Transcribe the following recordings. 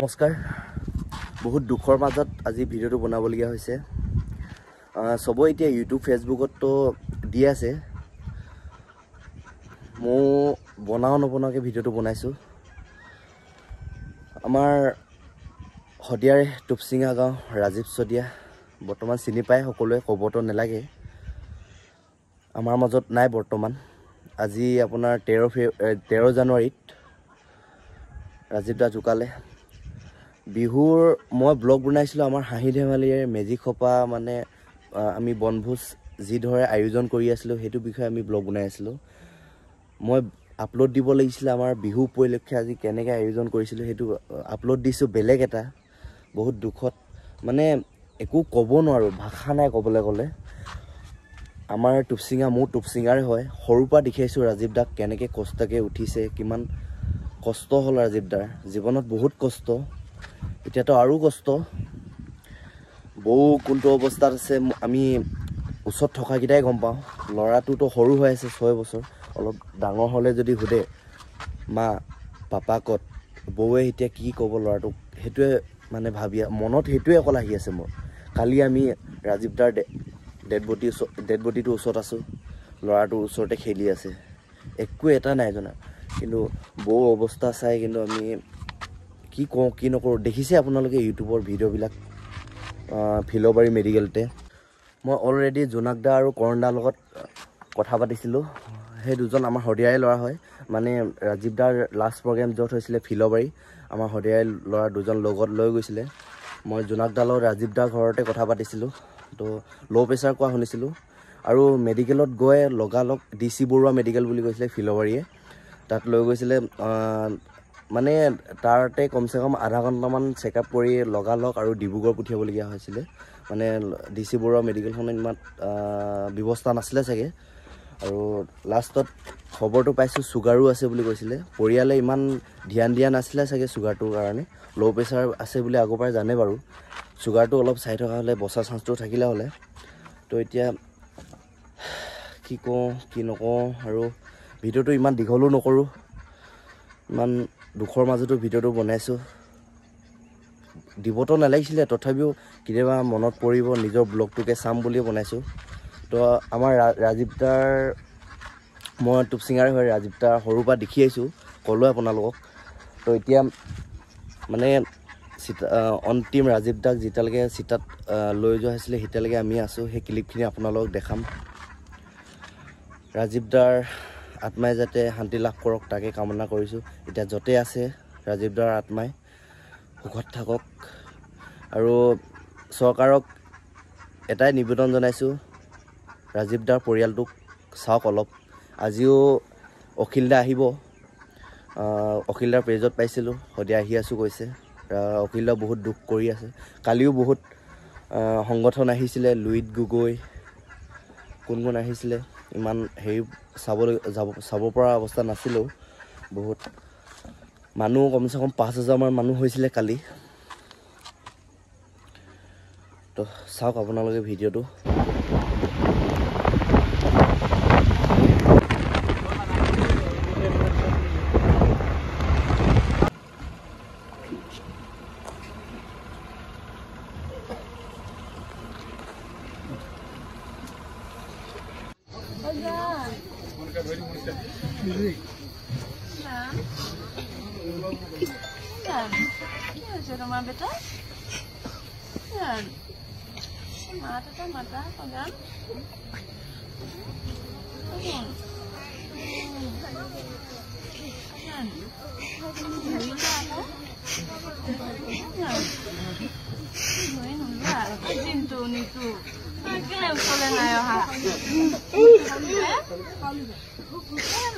নমস্কাৰ। বহুত দুখৰ মাজত আজি ভিডিঅ'টো বনাবলগীয়া হৈছে। চবৰে এতিয়া ইউটিউব ফেচবুকততো দি আছে, ময়ো বনাওঁ নবনাওকৈ ভিডিঅ'টো বনাইছোঁ। আমাৰ শদিয়াৰে টুপচিঙা গাঁও ৰাজীৱ শদিয়া বৰ্তমান চিনি পায় সকলোৱে, ক'বতো নালাগে, আমাৰ মাজত নাই বৰ্তমান। আজি আপোনাৰ 13 জানুৱাৰীত ৰাজীৱ দা ঢুকালে। বিহুৰ মই ব্লগ বনাইছিলোঁ, আমাৰ হাঁহি ধেমালিৰে মেজিক খপা মানে আমি বনভোজ যিদৰে আয়োজন কৰি আছিলোঁ সেইটো বিষয়ে আমি ব্লগ বনাই আছিলোঁ। মই আপলোড দিব লাগিছিলে আমাৰ বিহু উপলক্ষে আজি কেনেকৈ আয়োজন কৰিছিলোঁ সেইটো আপলোড দিছোঁ বেলেগ এটা। বহুত দুখত মানে একো ক'ব নোৱাৰোঁ, ভাষা নাই ক'বলৈ গ'লে। আমাৰ টুপচিঙা, মোৰ টুপচিঙাৰে হয়, সৰুৰ পৰা দেখিছোঁ ৰাজীৱ দাক কেনেকৈ কষ্টকৈ উঠিছে, কিমান কষ্ট হ'ল ৰাজীৱ দাৰ জীৱনত, বহুত কষ্ট, এতিয়াতো আৰু কষ্ট। বৌ কোনটো অৱস্থাত আছে আমি ওচৰত থকাকেইটাই গম পাওঁ। ল'ৰাটোতো সৰু হৈ আছে, 6 বছৰ, অলপ ডাঙৰ হ'লে যদি সোধে মা পাপা ক'ত, বৌৱে এতিয়া কি ক'ব ল'ৰাটোক, সেইটোৱে মানে ভাবি মনত সেইটোৱে অকল আহি আছে মোৰ। কালি আমি ৰাজীৱ দাৰ ডেড বডিটোৰ ওচৰত আছোঁ, ল'ৰাটোৰ ওচৰতে খেলি আছে, একো এটা নাই জনা। কিন্তু বৌ অৱস্থা চাই কিন্তু আমি কি কওঁ কি নকৰোঁ। দেখিছে আপোনালোকে ইউটিউবৰ ভিডিঅ'বিলাক, ফিল'বাৰী মেডিকেলতে মই অলৰেডি জোনাক দা আৰু কৰণ দাৰ লগত কথা পাতিছিলোঁ। সেই দুজন আমাৰ শদিয়াৰে ল'ৰা হয়, মানে ৰাজীৱ দাৰ লাষ্ট প্ৰগ্ৰেম য'ত হৈছিলে ফিল'বাৰী, আমাৰ শদিয়াৰে ল'ৰা দুজন লগত লৈ গৈছিলে। মই জোনাক দাৰ লগত ৰাজীৱ দাৰ ঘৰতে কথা পাতিছিলোঁ, তো ল' প্ৰেছাৰ কোৱা শুনিছিলোঁ। আৰু মেডিকেলত গৈ লগালগ ডি চি বৰুৱা মেডিকেল বুলি কৈছিলে ফিল'বাৰীয়ে, তাত লৈ গৈছিলে। মানে তাতে কমচে কম আধা ঘণ্টামান চেকআপ কৰি লগালগ আৰু ডিব্ৰুগড় পঠিয়াবলগীয়া হৈছিলে। মানে ডি চি বৰুৱা মেডিকেলখনত ইমান ব্যৱস্থা নাছিলে চাগে। আৰু লাষ্টত খবৰটো পাইছোঁ চুগাৰো আছে বুলি কৈছিলে। পৰিয়ালে ইমান ধ্যান দিয়া নাছিলে চাগে চুগাৰটোৰ কাৰণে, ল' প্ৰেছাৰ আছে বুলি আগৰ পৰাই জানে বাৰু। চুগাৰটো অলপ চাই থকা হ'লে বচা চান্সটো থাকিলে হ'লে। তো এতিয়া কি কওঁ কি নকওঁ, আৰু ভিডিঅ'টো ইমান দীঘলো নকৰোঁ, ইমান দুখৰ মাজতো ভিডিঅ'টো বনাইছোঁ। দিবতো নালাগিছিলে, তথাপিও কেতিয়াবা মনত পৰিব নিজৰ ব্লগটোকে চাম বুলিয়ে বনাইছোঁ। তো আমাৰ ৰাজীৱ দাৰ, মই টুপচিঙাৰে হয়, ৰাজীৱ দাৰ সৰুৰ পৰা দেখি আহিছোঁ, ক'লোৱে আপোনালোকক। তো এতিয়া মানে অন্তিম ৰাজীৱ দাক যেতিয়ালৈকে চিতাত লৈ যোৱা হৈছিলে তেতিয়ালৈকে আমি আছোঁ, সেই ক্লিপখিনি আপোনালোকক দেখাম। ৰাজীৱ দাৰ আত্মাই যাতে শান্তি লাভ কৰক তাকে কামনা কৰিছোঁ। এতিয়া য'তে আছে ৰাজীৱ দাৰ আত্মাই সুখত থাকক। আৰু চৰকাৰক এটাই নিবেদন জনাইছোঁ, ৰাজীৱ দাৰ পৰিয়ালটোক চাওক অলপ। আজিও অখিল দা আহিব, অখিল দাৰ পেজত পাইছিলোঁ, সদায় আহি আছোঁ কৈছে। অখিল দা বহুত দুখ কৰি আছে। কালিও বহুত সংগঠন আহিছিলে, লুইত গগৈ কোন কোন আহিছিলে, ইমান হেৰি চাবলৈ যাব চাব পৰা অৱস্থা নাছিলেও। বহুত মানুহ, কমচে কম 5000মান মানুহ হৈছিলে কালি। তো চাওক আপোনালোকে ভিডিঅ'টো। কি হৈছে তোমাৰ বেটা? মাত এটা মাতা গান। জিন্তু নিতু কেলে ওচৰলৈ নাই অহা,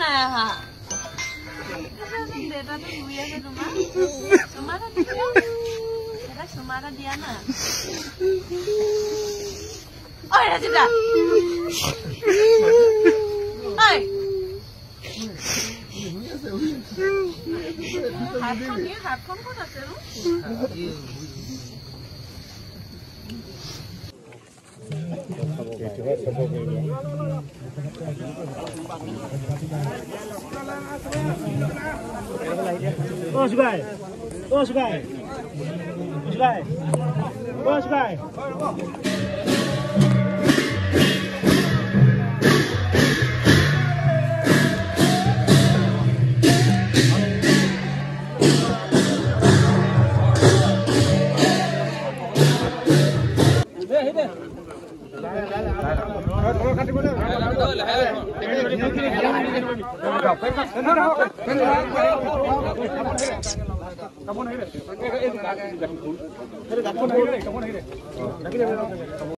নাই অহা? দেউতাটো ঘূৰি আছে। তোমাৰ চুমা এটা দিয়া, দেউতাক চুমা এটা দিয়া না। ৰাজিতা ঐ হাতখন ক'ত আছে নো? 20块，20。